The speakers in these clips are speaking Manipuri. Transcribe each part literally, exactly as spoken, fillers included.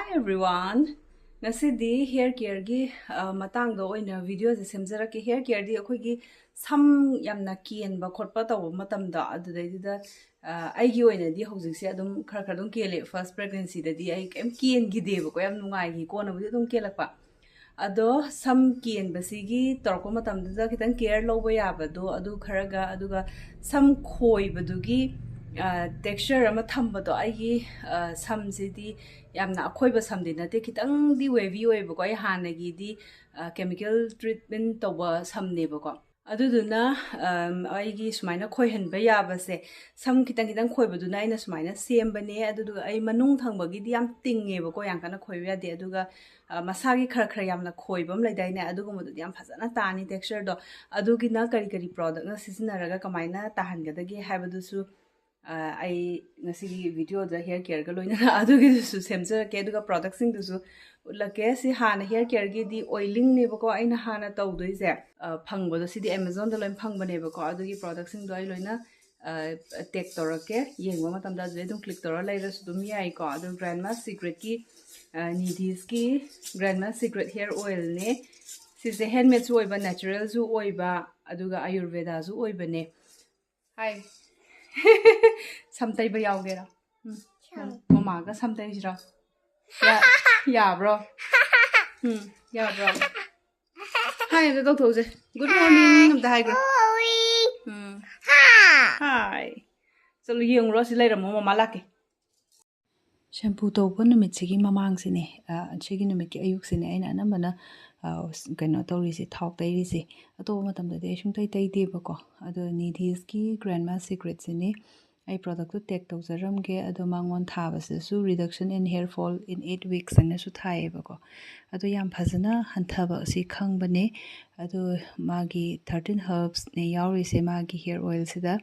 Hi everyone. ꯉꯁꯤꯗꯤ ꯍꯤꯌꯔ ꯀꯦꯌꯔꯒꯤ ꯃꯇꯥꯡꯗ ꯑꯣꯏꯅ ꯚꯤꯗꯤꯑꯣꯁꯦ ꯁꯦꯝꯖꯔꯛꯀꯦ꯫ ꯍꯤꯌꯔ ꯀꯦꯌꯔꯗꯤ ꯑꯩꯈꯣꯏꯒꯤ ꯁꯝ ꯌꯥꯝꯅ ꯀꯦꯟꯕ ꯈꯣꯠꯄ ꯇꯧꯕ ꯃꯇꯝꯗ, ꯑꯗꯨꯗꯩꯗꯨꯗ ꯑ, ꯑꯩꯒꯤ ꯑꯣꯏꯅꯗꯤ ꯍꯧꯖꯤꯛꯁꯦ ꯑꯗꯨꯝ ꯈꯔ ꯈꯔ ꯑꯗꯨꯝ ꯀꯦꯜꯂꯦ꯫ ꯐꯥꯔꯁ ꯄ꯭ꯔꯦꯒꯅꯦꯟꯁꯤꯗꯗꯤ ꯑꯩ ꯀꯩꯝ ꯀꯦꯟꯈꯤꯗꯦꯕꯀꯣ, ꯌꯥꯝ ꯅꯨꯡꯉꯥꯏꯈꯤ, ꯀꯣꯟꯅꯕꯨꯗꯤ ꯑꯗꯨꯝ ꯀꯦꯜꯂꯛꯄ꯫ ꯑꯗꯣ ꯁꯝ ꯀꯦꯟꯕꯁꯤꯒꯤ ꯇꯧꯔꯛꯄ ꯃꯇꯝꯗꯨꯗ ꯈꯤꯇꯪ ꯀꯦꯌꯔ ꯂꯧꯕ ꯌꯥꯕꯗꯣ ꯑꯗꯨ ꯈꯔꯒ, ꯑꯗꯨꯒ ꯁꯝ ꯈꯣꯏꯕꯗꯨꯒꯤ ꯇꯦꯛꯁꯆꯔ ꯑꯃ ꯊꯝꯕꯗꯣ, ꯑꯩꯒꯤ ꯑ, ꯁꯝꯁꯤꯗꯤ ꯌꯥꯝꯅ ꯑꯈꯣꯏꯕ ꯁꯝꯗꯤ ꯅꯠꯇꯦ, ꯈꯤꯇꯪꯗꯤ ꯋꯦꯚꯤ ꯑꯣꯏꯌꯦꯕꯀꯣ꯫ ꯑꯩ ꯍꯥꯟꯅꯒꯤꯗꯤ ꯀꯦꯃꯤꯀꯦꯜ ꯇ꯭ꯔꯤꯠꯃꯦꯟ ꯇꯧꯕ ꯁꯝꯅꯦꯕꯀꯣ꯫ ꯑꯗꯨꯗꯨꯅ ꯑꯝ, ꯑꯩꯒꯤ ꯁꯨꯃꯥꯏꯅ ꯈꯣꯏꯍꯟꯕ ꯌꯥꯕꯁꯦ, ꯁꯝ ꯈꯤꯇꯪ ꯈꯤꯇꯪ ꯈꯣꯏꯕꯗꯨꯅ ꯑꯩꯅ ꯁꯨꯃꯥꯏꯅ ꯁꯦꯝꯕꯅꯦ꯫ ꯑꯗꯨꯗꯨꯒ ꯑꯩ ꯃꯅꯨꯡ ꯊꯪꯕꯒꯤꯗꯤ ꯌꯥꯝ ꯇꯤꯡꯉꯦꯕꯀꯣ, ꯌꯥꯝ ꯀꯟꯅ ꯈꯣꯏꯕ ꯌꯥꯗꯦ꯫ ꯑꯗꯨꯒ ꯑ, ꯃꯁꯥꯒꯤ ꯈꯔ ꯈꯔ ꯌꯥꯝꯅ ꯈꯣꯏꯕ ꯑꯃ ꯂꯩꯗꯥꯏꯅꯦ, ꯑꯗꯨꯒꯨꯝꯕꯗꯨꯗꯤ ꯌꯥꯝ ꯐꯖꯅ ꯇꯥꯅꯤ ꯇꯦꯛꯁꯆꯔꯗꯣ꯫ ꯑꯗꯨꯒꯤꯅ ꯀꯔꯤ ꯀꯔꯤ ꯄ꯭ꯔꯣꯗꯛꯅ ꯁꯤꯖꯤꯟꯅꯔꯒ ꯀꯃꯥꯏꯅ ꯇꯥꯍꯟꯒꯗꯒꯦ ꯍꯥꯏꯕꯗꯨꯁꯨ ꯑ, ꯑꯩ ꯉꯁꯤꯒꯤ ꯚꯤꯗꯤꯑꯣꯗ ꯍꯤꯌꯔ ꯀꯦꯌꯔꯒ ꯂꯣꯏꯅꯅ ꯑꯗꯨꯒꯤꯗꯨꯁꯨ ꯁꯦꯝꯖꯔꯛꯀꯦ, ꯑꯗꯨꯒ ꯄ꯭ꯔꯣꯗꯛꯁꯤꯡꯗꯨꯁꯨ ꯎꯠꯂꯛꯀꯦ꯫ ꯁꯤ ꯍꯥꯟꯅ ꯍꯤꯌꯔ ꯀꯦꯌꯔꯒꯤꯗꯤ ꯑꯣꯏꯂꯤꯡꯅꯦꯕꯀꯣ ꯑꯩꯅ ꯍꯥꯟꯅ ꯇꯧꯗꯣꯏꯁꯦ꯫ ꯑ, ꯐꯪꯕꯗꯣ ꯁꯤꯗꯤ ꯑꯦꯃꯥꯖꯣꯟꯗ ꯂꯣꯏꯅ ꯐꯪꯕꯅꯦꯕꯀꯣ꯫ ꯑꯗꯨꯒꯤ ꯄ꯭ꯔꯣꯗꯛꯁꯤꯡꯗꯣ ꯑꯩ ꯂꯣꯏꯅ ꯇꯦꯛ ꯇꯧꯔꯛꯀꯦ꯫ ꯌꯦꯡꯕ ꯃꯇꯝꯗ ꯑꯗꯨꯗꯩ ꯑꯗꯨꯝ ꯀ꯭ꯂꯤꯛ ꯇꯧꯔ ꯂꯩꯔꯁꯨ ꯑꯗꯨꯝ ꯌꯥꯏꯀꯣ꯫ ꯑꯗꯨ ꯒ꯭ꯔꯥꯟꯃꯥ ꯁꯤꯀ꯭ꯔꯦꯠꯀꯤ, ꯅꯤꯙꯤꯁꯀꯤ ꯒ꯭ꯔꯥꯟꯃꯥ ꯁꯤꯀ꯭ꯔꯦꯠ ꯍꯤꯌꯔ ꯑꯣꯏꯜꯅꯦ꯫ ꯁꯤꯁꯦ ꯍꯦꯟꯃꯦꯗꯁꯨ ꯑꯣꯏꯕ, ꯅꯦꯆꯔꯦꯜꯁꯨ ꯑꯣꯏꯕ, ꯑꯗꯨꯒ ꯑꯌꯨꯔꯚꯦꯗꯥꯁꯨ ꯑꯣꯏꯕꯅꯦ꯫ ꯍꯥꯏ꯫ ꯁꯝ ꯇꯩꯕ ꯌꯥꯎꯒꯦꯔꯥ? ꯎꯝ꯫ ꯁꯝ꯫ ꯃꯃꯥꯒ ꯁꯝ ꯇꯩꯁꯤꯔꯣ? ꯌꯥ-, ꯌꯥꯕ꯭ꯔꯣ? ꯎꯝ, ꯌꯥꯕ꯭ꯔꯣ? ꯍꯥꯏ ꯑꯝꯇ ꯇꯧꯊꯣꯛꯎꯁꯦ꯫ Good morning ꯑꯝꯇ ꯍꯥꯏꯈ꯭ꯔꯣ꯫ Morning. ꯎꯝ꯫ Hi. Hi. ꯆꯠꯂꯨ ꯌꯦꯡꯉꯨꯔꯣ, ꯁꯤ ꯂꯩꯔꯝꯃꯣ, ꯃꯃꯥ ꯂꯥꯛꯀꯦ꯫ ꯁꯦꯝꯄꯨ ꯇꯧꯕ ꯅꯨꯃꯤꯠꯁꯤꯒꯤ ꯃꯃꯥꯡꯁꯤꯅꯦ, ꯑ, ꯁꯤꯒꯤ ꯅꯨꯃꯤꯠꯀꯤ ꯑꯌꯨꯛꯁꯤꯅꯦ ꯑꯩꯅ ꯑꯅꯝꯕꯅ, ꯑ, ꯀꯩꯅꯣ ꯇꯧꯔꯤꯁꯦ, ꯊꯥꯎ ꯇꯩꯔꯤꯁꯦ꯫ ꯑꯇꯣꯞꯄ ꯃꯇꯝꯗꯗꯤ ꯑꯩ ꯁꯨꯡꯇꯩ ꯇꯩꯗꯦꯕꯀꯣ꯫ ꯑꯗꯣ ꯅꯤꯙꯤꯁꯀꯤ ꯒ꯭ꯔꯥꯟꯃꯥ ꯁꯤꯀ꯭ꯔꯦꯠꯁꯤꯅꯦ꯫ ꯑꯩ ꯄ꯭ꯔꯣꯗꯛꯇꯣ ꯇꯦꯛ ꯇꯧꯖꯔꯝꯒꯦ꯫ ꯑꯗꯣ ꯃꯉꯣꯟ ꯊꯥꯕꯁꯤꯗꯁꯨ reduction in hair fall in eight weeks ꯍꯥꯏꯅꯁꯨ ꯊꯥꯏꯌꯦꯕꯀꯣ꯫ ꯑꯗꯣ ꯌꯥꯝ ꯐꯖꯅ ꯍꯟꯊꯕ ꯑꯁꯤ ꯈꯪꯕꯅꯦ꯫ ꯑꯗꯣ ꯃꯥꯒꯤ thirteen herbsꯅꯦ ꯌꯥꯎꯔꯤꯁꯦ ꯃꯥꯒꯤ ꯍꯤꯌꯔ ꯑꯣꯏꯜꯁꯤꯗ꯫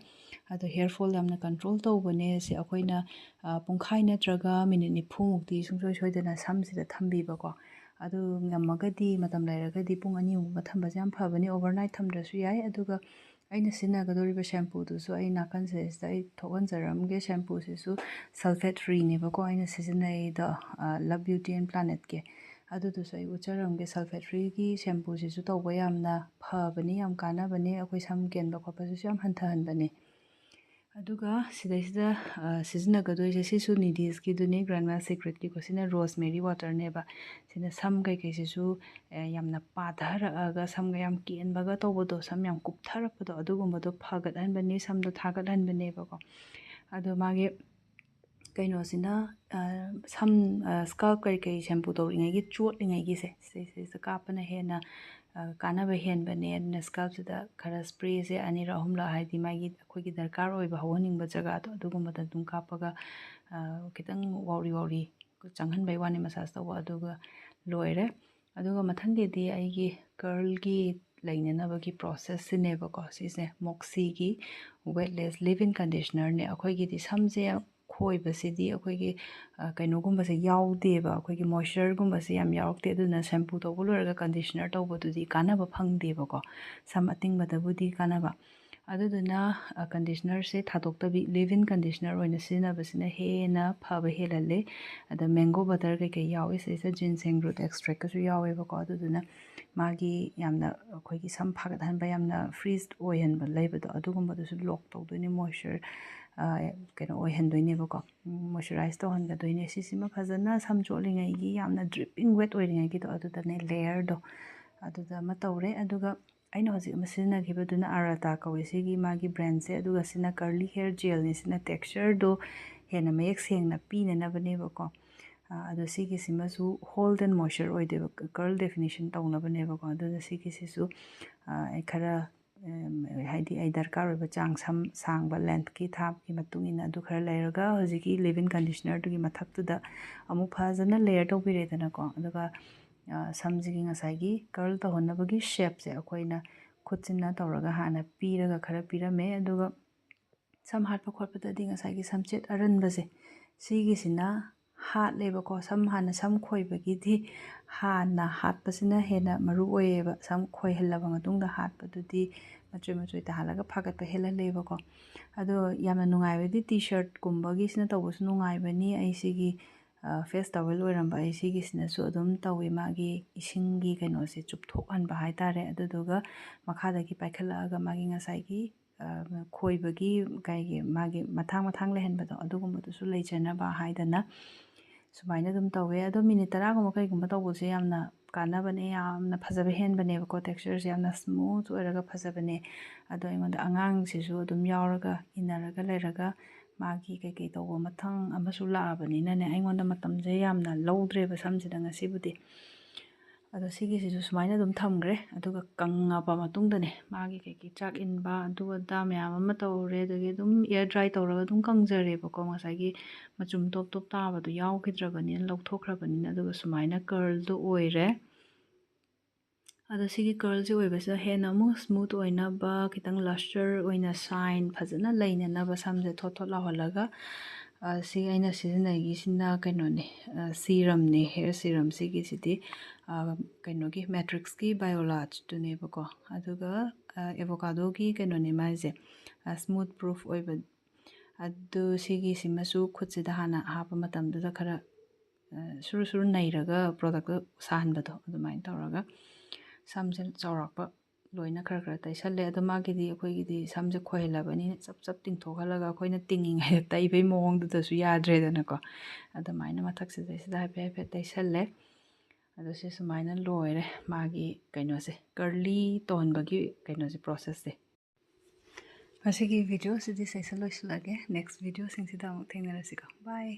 ꯑꯗꯣ ꯍꯤꯌꯔ ꯐꯣꯜ ꯌꯥꯝꯅ ꯀꯟꯇ꯭ꯔꯣꯜ ꯇꯧꯕꯅꯦ꯫ ꯁꯤ ꯑꯩꯈꯣꯏꯅ, ꯑ, ꯄꯨꯡꯈꯥꯏ ꯅꯠꯇ꯭ꯔꯒ ꯃꯤꯅꯤꯠ ꯅꯤꯐꯨꯃꯨꯛꯇꯤ ꯁꯨꯡꯁꯣꯏ ꯁꯣꯏꯗꯅ ꯁꯝꯁꯤꯗ ꯊꯝꯕꯤꯕꯀꯣ꯫ ꯑꯗꯨ ꯉꯝꯃꯒꯗꯤ, ꯃꯇꯝ ꯂꯩꯔꯒꯗꯤ ꯄꯨꯡ ꯑꯅꯤꯃꯨꯛꯀ ꯊꯝꯕꯁꯦ ꯌꯥꯝ ꯐꯕꯅꯦ, overnight ꯊꯝꯗ꯭ꯔꯁꯨ ꯌꯥꯏ꯫ ꯑꯗꯨꯒ ꯑꯩꯅ ꯁꯤꯖꯤꯟꯅꯒꯗꯧꯔꯤꯕ ꯁꯦꯝꯄꯨꯗꯨꯁꯨ ꯑꯩ ꯅꯥꯀꯟꯁꯤꯗꯩꯁꯤꯗ ꯑꯩ ꯊꯣꯛꯍꯟꯖꯔꯝꯒꯦ꯫ ꯁꯦꯝꯄꯨꯁꯤꯁꯨ ꯁꯜꯐꯦꯠ ꯐ꯭ꯔꯤꯅꯦꯕꯀꯣ ꯑꯩꯅ ꯁꯤꯖꯤꯟꯅꯩꯗꯣ, ꯂꯕ ꯕ꯭ꯌꯨꯇꯤ ꯑꯦꯟ ꯄ꯭ꯂꯥꯅꯦꯠꯀꯤ꯫ ꯑꯗꯨꯗꯨꯁꯨ ꯑꯩ ꯎꯠꯆꯔꯝꯒꯦ꯫ ꯁꯜꯐꯦꯠ ꯐ꯭ꯔꯤꯒꯤ ꯁꯦꯝꯄꯨꯁꯤꯁꯨ ꯇꯧꯕ ꯌꯥꯝꯅ ꯐꯕꯅꯤ, ꯌꯥꯝ ꯀꯥꯟꯅꯕꯅꯤ, ꯑꯩꯈꯣꯏ ꯁꯝ ꯀꯦꯟꯕ ꯈꯣꯠꯄꯁꯤꯁꯨ ꯌꯥꯝ ꯍꯟꯊꯍꯟꯕꯅꯤ꯫ ꯑꯗꯨꯒ ꯁꯤꯗꯩꯁꯤꯗ ꯁꯤꯖꯤꯟꯅꯒꯗꯣꯏꯁꯦ ꯁꯤꯁꯨ ꯅꯤꯗꯤꯁꯀꯤꯗꯨꯅꯤ, ꯒ꯭ꯔꯥꯟꯃꯥ ꯁꯤꯀ꯭ꯔꯦꯠꯀꯤꯀꯣ꯫ ꯁꯤꯅ ꯔꯣꯁꯃꯦꯔꯤ ꯋꯥꯇꯔꯅꯦꯕ꯫ ꯁꯤꯅ ꯁꯝ ꯀꯩꯀꯩꯁꯤꯁꯨ ꯌꯥꯝꯅ ꯄꯥꯊꯔꯛꯑꯒ ꯁꯝꯒ ꯌꯥꯝ ꯀꯦꯟꯕꯒ ꯇꯧꯕꯗꯣ, ꯁꯝ ꯌꯥꯝ ꯀꯨꯞꯊꯔꯛꯄꯗꯣ, ꯑꯗꯨꯒꯨꯝꯕꯗꯣ ꯐꯒꯠꯍꯟꯕꯅꯤ, ꯁꯝꯗꯣ ꯊꯥꯒꯠꯍꯟꯕꯅꯦꯕꯀꯣ꯫ ꯑꯗꯣ ꯃꯥꯒꯤ ꯀꯩꯅꯣꯁꯤꯅ, ꯁꯝ, ꯁ꯭ꯀꯜꯞ ꯀꯔꯤ ꯀꯔꯤ ꯁꯦꯝꯄꯨ ꯇꯧꯔꯤꯉꯩꯒꯤ ꯆꯣꯠꯂꯤꯉꯩꯒꯤꯁꯦ, ꯁꯤꯁꯤꯗ ꯀꯥꯞꯄꯅ ꯍꯦꯟꯅ ꯀꯥꯟꯅꯕ ꯍꯦꯟꯕꯅꯦ꯫ ꯑꯗꯨꯅ ꯁ꯭ꯀꯜꯞꯁꯤꯗ ꯈꯔ ꯁ꯭ꯄ꯭ꯔꯦꯁꯦ ꯑꯅꯤꯔꯛ ꯑꯍꯨꯝꯂꯛ, ꯍꯥꯏꯗꯤ ꯃꯥꯒꯤ ꯑꯩꯈꯣꯏꯒꯤ ꯗꯔꯀꯥꯔ ꯑꯣꯏꯕ ꯍꯧꯍꯟꯅꯤꯡꯕ ꯖꯒꯥꯗꯣ ꯑꯗꯨꯒꯨꯝꯕꯗ ꯑꯗꯨꯝ ꯀꯥꯞꯄꯒ ꯈꯤꯇꯪ ꯋꯥꯎꯔꯤ ꯋꯥꯎꯔꯤ ꯆꯪꯍꯟꯕꯩ ꯋꯥꯅꯤ, ꯃꯁꯥꯖ ꯇꯧꯕ, ꯑꯗꯨꯒ ꯂꯣꯏꯔꯦ꯫ ꯑꯗꯨꯒ ꯃꯊꯪꯒꯤꯗꯤ ꯑꯩꯒꯤ ꯀꯔꯜꯒꯤ ꯂꯩꯅꯅꯕꯒꯤ ꯄ꯭ꯔꯣꯁꯦꯁꯁꯤꯅꯦꯕꯀꯣ꯫ ꯁꯤꯁꯦ ꯃꯣꯛꯁꯤꯒꯤ ꯋꯦꯠꯂꯦꯁ ꯂꯤꯚ ꯏꯟ ꯀꯟꯗꯤꯁꯅꯔꯅꯦ꯫ ꯑꯩꯈꯣꯏꯒꯤꯗꯤ ꯁꯝꯁꯦ ꯈꯣꯏꯕꯁꯤꯗꯤ ꯑꯩꯈꯣꯏꯒꯤ ꯀꯩꯅꯣꯒꯨꯝꯕꯁꯦ ꯌꯥꯎꯗꯦꯕ, ꯑꯩꯈꯣꯏꯒꯤ ꯃꯣꯏꯆꯔꯒꯨꯝꯕꯁꯦ ꯌꯥꯝ ꯌꯥꯎꯔꯛꯇꯦ꯫ ꯑꯗꯨꯅ ꯁꯦꯝꯄꯨ ꯇꯧꯕ ꯂꯣꯏꯔꯒ ꯀꯟꯗꯤꯁꯅꯔ ꯇꯧꯕꯗꯨꯗꯤ ꯀꯥꯟꯅꯕ ꯐꯪꯗꯦꯕꯀꯣ꯫ ꯁꯝ ꯑꯇꯤꯡꯕꯗꯕꯨꯗꯤ ꯀꯥꯟꯅꯕ꯫ ꯑꯗꯨꯗꯨꯅ ꯀꯟꯗꯤꯁꯅꯔꯁꯦ ꯊꯥꯗꯣꯛꯇꯕꯤ ꯂꯤꯚ ꯏꯟ ꯀꯟꯗꯤꯁꯅꯔ ꯑꯣꯏꯅ ꯁꯤꯖꯤꯟꯅꯕꯁꯤꯅ ꯍꯦꯟꯅ ꯐꯕ ꯍꯦꯜꯍꯜꯂꯦ꯫ ꯑꯗ ꯃꯦꯡꯒꯣ ꯕꯇꯔ ꯀꯩꯀꯩ ꯌꯥꯎꯏ ꯁꯤꯗꯩꯁꯤꯗ, ꯖꯤꯟꯁꯦꯡ ꯔꯨꯠ ꯑꯦꯛꯁꯇ꯭ꯔꯦꯛꯀꯁꯨ ꯌꯥꯎꯋꯦꯕꯀꯣ꯫ ꯑꯗꯨꯗꯨꯅ ꯃꯥꯒꯤ ꯌꯥꯝꯅ ꯑꯩꯈꯣꯏꯒꯤ ꯁꯝ ꯐꯥꯒꯠꯍꯟꯕ, ꯌꯥꯝꯅ ꯐ꯭ꯔꯤꯖ ꯑꯣꯏꯍꯟꯕ ꯂꯩꯕꯗꯣ, ꯑꯗꯨꯒꯨꯝꯕꯗꯨꯁꯨ ꯂꯣꯛ ꯇꯧꯗꯣꯏꯅꯦ, ꯃꯣꯏꯆꯔ ꯀꯩꯅꯣ ꯑꯣꯏꯍꯟꯗꯣꯏꯅꯦꯕꯀꯣ, ꯃꯣꯏꯆꯔꯥꯏꯁ ꯇꯧꯍꯟꯒꯗꯣꯏꯅꯦ꯫ ꯁꯤꯁꯤꯃ ꯐꯖꯅ ꯁꯝ ꯆꯣꯠꯂꯤꯉꯩꯒꯤ, ꯌꯥꯝꯅ ꯗ꯭ꯔꯤꯞꯄꯤꯡ ꯋꯦꯠ ꯑꯣꯏꯔꯤꯉꯩꯒꯤꯗꯣ ꯑꯗꯨꯗꯅꯦ, ꯂꯦꯌꯔꯗꯣ ꯑꯗꯨꯗ ꯑꯃ ꯇꯧꯔꯦ꯫ ꯑꯗꯨꯒ ꯑꯩꯅ ꯍꯧꯖꯤꯛ ꯑꯃ ꯁꯤꯖꯤꯟꯅꯈꯤꯕꯗꯨꯅ ꯑꯥꯔꯥꯇꯥ ꯀꯧꯋꯦ ꯁꯤꯒꯤ ꯃꯥꯒꯤ ꯕ꯭ꯔꯦꯟꯁꯦ꯫ ꯑꯗꯨꯒ ꯁꯤꯅ ꯀꯔꯂꯤ ꯍꯦꯌꯔ ꯖꯦꯜꯅꯤ꯫ ꯁꯤꯅ ꯇꯦꯛꯁꯆꯔꯗꯣ ꯍꯦꯟꯅ ꯃꯌꯦꯛ ꯁꯦꯡꯅ ꯄꯤꯅꯅꯕꯅꯦꯕꯀꯣ꯫ ꯑꯗꯣ ꯁꯤꯒꯤꯁꯤꯃꯁꯨ ꯍꯣꯜꯗ ꯑꯦꯟ ꯃꯣꯏꯆꯔ ꯑꯣꯏꯗꯣꯏꯕ, ꯀꯔꯜ ꯗꯦꯐꯤꯅꯤꯁꯟ ꯇꯧꯅꯕꯅꯦꯕꯀꯣ꯫ ꯑꯗꯨꯅ ꯁꯤꯒꯤꯁꯤꯁꯨ ꯑꯩ ꯈꯔ, ꯍꯥꯏꯗꯤ ꯑꯩ ꯗꯔꯀꯥꯔ ꯑꯣꯏꯕ ꯆꯥꯡ, ꯁꯝ ꯁꯥꯡꯕ ꯂꯦꯟꯊꯀꯤ ꯊꯥꯛꯀꯤ ꯃꯇꯨꯡ ꯏꯟꯅ, ꯑꯗꯨ ꯈꯔ ꯂꯩꯔꯒ ꯍꯧꯖꯤꯛꯀꯤ ꯂꯤꯚ ꯏꯟ ꯀꯟꯗꯤꯁꯅꯔꯗꯨꯒꯤ ꯃꯊꯛꯇꯨꯗ ꯑꯃꯨꯛ ꯐꯖꯅ ꯂꯦꯌꯔ ꯇꯧꯕꯤꯔꯦꯗꯅꯀꯣ꯫ ꯑꯗꯨꯒ ꯁꯝꯁꯤꯒꯤ ꯉꯁꯥꯏꯒꯤ ꯀꯔꯜ ꯇꯧꯍꯟꯅꯕꯒꯤ ꯁꯦꯞꯁꯦ ꯑꯩꯈꯣꯏꯅ ꯈꯨꯠꯁꯤꯅ ꯇꯧꯔꯒ ꯍꯥꯟꯅ ꯄꯤꯔꯒ ꯈꯔ ꯄꯤꯔꯝꯃꯦ꯫ ꯑꯗꯨꯒ ꯁꯝ ꯍꯥꯠꯄ ꯈꯣꯠꯄꯗꯗꯤ ꯉꯁꯥꯏꯒꯤ ꯁꯝꯆꯦꯠ ꯑꯔꯟꯕꯁꯦ, ꯁꯤꯒꯤꯁꯤꯅ ꯍꯥꯠꯂꯦꯕꯀꯣ꯫ ꯁꯝ ꯍꯥꯟꯅ, ꯁꯝ ꯈꯣꯏꯕꯒꯤꯗꯤ ꯍꯥꯟꯅ ꯍꯥꯠꯄꯁꯤꯅ ꯍꯦꯟꯅ ꯃꯔꯨ ꯑꯣꯏꯌꯦꯕ꯫ ꯁꯝ ꯈꯣꯏꯍꯜꯂꯕ ꯃꯇꯨꯡꯗ ꯍꯥꯠꯄꯗꯨꯗꯤ ꯃꯆꯣꯏ ꯃꯆꯣꯏ ꯇꯥꯍꯜꯂꯒ ꯐꯥꯒꯠꯄ ꯍꯦꯜꯍꯜꯂꯦꯕꯀꯣ꯫ ꯑꯗꯣ ꯌꯥꯝꯅ ꯅꯨꯡꯉꯥꯏꯕꯗꯤ ꯇꯤ ꯁꯔꯠꯀꯨꯝꯕꯒꯤꯁꯤꯅ ꯇꯧꯕꯁꯨ ꯅꯨꯡꯉꯥꯏꯕꯅꯤ꯫ ꯑꯩ ꯁꯤꯒꯤ ꯐꯦꯁ ꯇꯥꯋꯦꯜ ꯑꯣꯏꯔꯝꯕ ꯑꯩ ꯁꯤꯒꯤꯁꯤꯅꯁꯨ ꯑꯗꯨꯝ ꯇꯧꯋꯤ꯫ ꯃꯥꯒꯤ ꯏꯁꯤꯡꯒꯤ ꯀꯩꯅꯣꯁꯦ ꯆꯨꯞꯊꯣꯛꯍꯟꯕ ꯍꯥꯏꯇꯥꯔꯦ꯫ ꯑꯗꯨꯗꯨꯒ ꯃꯈꯥꯗꯒꯤ ꯄꯥꯏꯈꯠꯂꯛꯑꯒ ꯃꯥꯒꯤ ꯉꯁꯥꯏꯒꯤ ꯈꯣꯏꯕꯒꯤ ꯀꯩꯒꯤ ꯃꯥꯒꯤ ꯃꯊꯥꯡ ꯃꯊꯥꯡ ꯂꯩꯍꯟꯕꯗꯣ ꯑꯗꯨꯒꯨꯝꯕꯗꯨꯁꯨ ꯂꯩꯖꯅꯕ ꯍꯥꯏꯗꯅ ꯁꯨꯃꯥꯏꯅ ꯑꯗꯨꯝ ꯇꯧꯋꯦ꯫ ꯑꯗꯣ ꯃꯤꯅꯤꯠ ꯇꯔꯥꯒꯨꯝꯕ ꯀꯩꯒꯨꯝꯕ ꯇꯧꯕꯁꯦ ꯌꯥꯝꯅ ꯀꯥꯟꯅꯕꯅꯦ, ꯌꯥꯝꯅ ꯐꯖꯕ ꯍꯦꯟꯕꯅꯦꯕꯀꯣ꯫ ꯇꯦꯛꯁꯆꯔꯁꯦ ꯌꯥꯝꯅ ꯁ꯭ꯃꯨꯠ ꯑꯣꯏꯔꯒ ꯐꯖꯕꯅꯦ꯫ ꯑꯗꯣ ꯑꯩꯉꯣꯟꯗ ꯑꯉꯥꯡꯁꯤꯁꯨ ꯑꯗꯨꯝ ꯌꯥꯎꯔꯒ ꯏꯟꯅꯔꯒ ꯂꯩꯔꯒ ꯃꯥꯒꯤ ꯀꯩꯀꯩ ꯇꯧꯕ ꯃꯊꯪ ꯑꯃꯁꯨ ꯂꯥꯛꯑꯕꯅꯤꯅꯅꯦ, ꯑꯩꯉꯣꯟꯗ ꯃꯇꯝꯁꯦ ꯌꯥꯝꯅ ꯂꯧꯗ꯭ꯔꯦꯕ ꯁꯝꯁꯤꯗ ꯉꯁꯤꯕꯨꯗꯤ꯫ ꯑꯗꯣ ꯁꯤꯒꯤꯁꯤꯁꯨ ꯁꯨꯃꯥꯏꯅ ꯑꯗꯨꯝ ꯊꯝꯈ꯭ꯔꯦ꯫ ꯑꯗꯨꯒ ꯀꯪꯉꯕ ꯃꯇꯨꯡꯗꯅꯦ, ꯃꯥꯒꯤ ꯀꯩꯀꯩ ꯆꯥꯛ ꯏꯟꯕ ꯑꯗꯨ ꯑꯗꯥ ꯃꯌꯥꯝ ꯑꯃ ꯇꯧꯔꯦ꯫ ꯑꯗꯒꯤ ꯑꯗꯨꯝ ꯑꯦꯌꯔ ꯗ꯭ꯔꯥꯏ ꯇꯧꯔꯒ ꯑꯗꯨꯝ ꯀꯪꯖꯔꯦꯕꯀꯣ꯫ ꯉꯁꯥꯏꯒꯤ ꯃꯆꯨꯝ ꯇꯣꯞ ꯇꯣꯞ ꯇꯥꯕꯗꯣ ꯌꯥꯎꯈꯤꯗ꯭ꯔꯕꯅꯤꯅ, ꯂꯧꯊꯣꯛꯈ꯭ꯔꯕꯅꯤꯅ꯫ ꯑꯗꯨꯒ ꯁꯨꯃꯥꯏꯅ ꯀꯔꯜꯗꯣ ꯑꯣꯏꯔꯦ꯫ ꯑꯗꯣ ꯁꯤꯒꯤ ꯀꯔꯜꯁꯦ ꯑꯣꯏꯕꯁꯤꯗ ꯍꯦꯟꯅ ꯑꯃꯨꯛ ꯁ꯭ꯃꯨꯠ ꯑꯣꯏꯅꯕ, ꯈꯤꯇꯪ ꯂꯁꯇꯔ ꯑꯣꯏꯅ, ꯁꯥꯏꯟ ꯐꯖꯅ ꯂꯩꯅꯅꯕ ꯁꯝꯁꯦ ꯊꯣꯠ ꯊꯣꯠ ꯂꯥꯎꯍꯜꯂꯒ, ꯑ, ꯁꯤ ꯑꯩꯅ ꯁꯤꯖꯤꯟꯅꯈꯤꯁꯤꯅ ꯀꯩꯅꯣꯅꯦ, ꯑ, ꯁꯤꯔꯝꯅꯦ, ꯍꯦꯌꯔ ꯁꯤꯔꯝ꯫ ꯁꯤꯒꯤꯁꯤꯗꯤ, ꯑ, ꯀꯩꯅꯣꯒꯤ ꯃꯦꯇ꯭ꯔꯤꯛꯁꯀꯤ ꯕꯥꯏꯑꯣꯂꯥꯖꯇꯨꯅꯦꯕꯀꯣ꯫ ꯑꯗꯨꯒ, ꯑ, ꯑꯦꯕꯣꯀꯥꯗꯣꯒꯤ ꯀꯩꯅꯣꯅꯦ ꯃꯥꯏꯁꯦ, ꯑ, ꯁ꯭ꯃꯨꯠ ꯄ꯭ꯔꯨꯐ ꯑꯣꯏꯕ꯫ ꯑꯗꯨ ꯁꯤꯒꯤꯁꯤꯃꯁꯨ ꯈꯨꯠꯁꯤꯗ ꯍꯥꯟꯅ ꯍꯥꯞꯄ ꯃꯇꯝꯗꯨꯗ ꯈꯔ, ꯑ, ꯁꯨꯔꯨ ꯁꯨꯔꯨ ꯅꯩꯔꯒ ꯄ꯭ꯔꯣꯗꯛꯇꯣ ꯁꯥꯍꯟꯕꯗꯣ ꯑꯗꯨꯃꯥꯏꯅ ꯇꯧꯔꯒ ꯁꯝꯁꯦ ꯆꯥꯎꯔꯥꯛꯄ ꯂꯣꯏꯅ ꯈꯔ ꯈꯔ ꯇꯩꯁꯜꯂꯦ꯫ ꯑꯗꯣ ꯃꯥꯒꯤꯗꯤ ꯑꯩꯈꯣꯏꯒꯤꯗꯤ ꯁꯝꯁꯦ ꯈꯣꯏꯍꯜꯂꯕꯅꯤꯅ ꯆꯞ ꯆꯞ ꯇꯤꯡꯊꯣꯛꯍꯜꯂꯒ ꯑꯩꯈꯣꯏꯅ ꯇꯤꯡꯉꯤꯉꯩꯗ ꯇꯩꯕꯩ ꯃꯑꯣꯡꯗꯨꯗꯁꯨ ꯌꯥꯗ꯭ꯔꯦꯗꯅꯀꯣ꯫ ꯑꯗꯨꯃꯥꯏꯅ ꯃꯊꯛꯁꯤꯗꯩꯁꯤꯗ ꯍꯥꯏꯐꯦꯠ ꯍꯥꯏꯐꯦꯠ ꯇꯩꯁꯜꯂꯦ꯫ ꯑꯗꯣ ꯁꯤ ꯁꯨꯃꯥꯏꯅ ꯂꯣꯏꯔꯦ ꯃꯥꯒꯤ ꯀꯩꯅꯣꯁꯦ, ꯀꯔꯂꯤ ꯇꯧꯍꯟꯕꯒꯤ ꯀꯩꯅꯣꯁꯦ, ꯄ꯭ꯔꯣꯁꯦꯁꯁꯦ꯫ ꯉꯁꯤꯒꯤ ꯚꯤꯗꯤꯑꯣꯁꯤꯗꯤ ꯁꯤꯗꯩꯁꯤꯗ ꯂꯣꯏꯁꯤꯜꯂꯒꯦ꯫ ꯅꯦꯛꯁ ꯚꯤꯗꯤꯑꯣꯁꯤꯡꯁꯤꯗ ꯑꯃꯨꯛ ꯊꯦꯡꯅꯔꯁꯤꯀꯣ꯫ ꯕꯥꯏ꯫